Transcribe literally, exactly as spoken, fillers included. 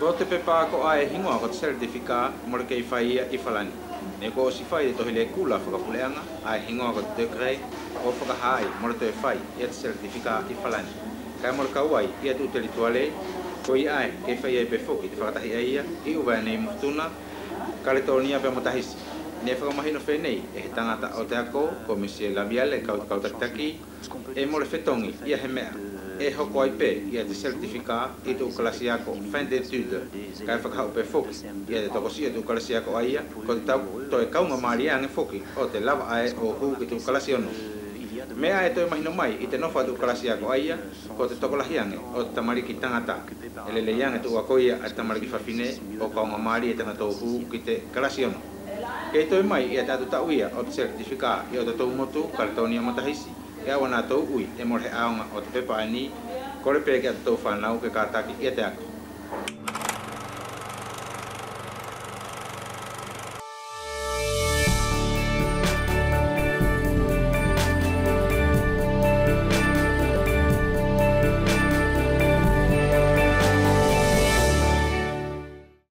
Ko te pepa ako ʻae ʻe higoa ko te certificat mole kei fai ia ʻi Falani. Neʻe kua ʻosi fai e tohi lekula fakapuleʻaga ʻae ʻe higoa ko te décret ʻo fakahā ai mole toe fai ia te certificat ʻi Falani. Kaʻe mole kau ai ia te ʻu telituale, koia ʻae kei fai ai pe foki te fakatahi ʻaia ʻi ʻUvea nei mo Futuna, Kaletonia pea mo Tahisi. Neʻe fakamahino feneʻi e he tagata ʻo te ako ko Misie Laviale, kau, kau takitaki, ʻe mole fetogi ia he meʻa ʻe hoko ai pe ia te certificat ʻi te ʻu kalasi ako fin d'études, kaʻe fakahaʻu pe foki ia te tokosiʻi ʻo te ʻu kalasi ako ʻaia ko te tau toe kaugamālie age foki ʻo te lava ʻae ʻo hū ki te ʻu kalasi ono. Meʻa ʻe toe mahino mai ʻi te nofo ʻa te ʻu kalasi ako ʻaia ko te tokolahi age ʻo te tamaliki tagata. ʻE lelei age te ʻu ako ia ʻa te tamaliki fafine ʻo kaugamālie tanatou hū ki te kalasi ono. Kei toe mai ia te ʻatu taʻu ia ʻo te certificat ʻi ʻotatou motu, Kaletonia mo Tahisi, ʻe au ʻanatou ui ʻe mole he ʻaoga ʻo te pepa ʻaeni. Kole pe ki ʻatatou fanau ke kataki ia te ako.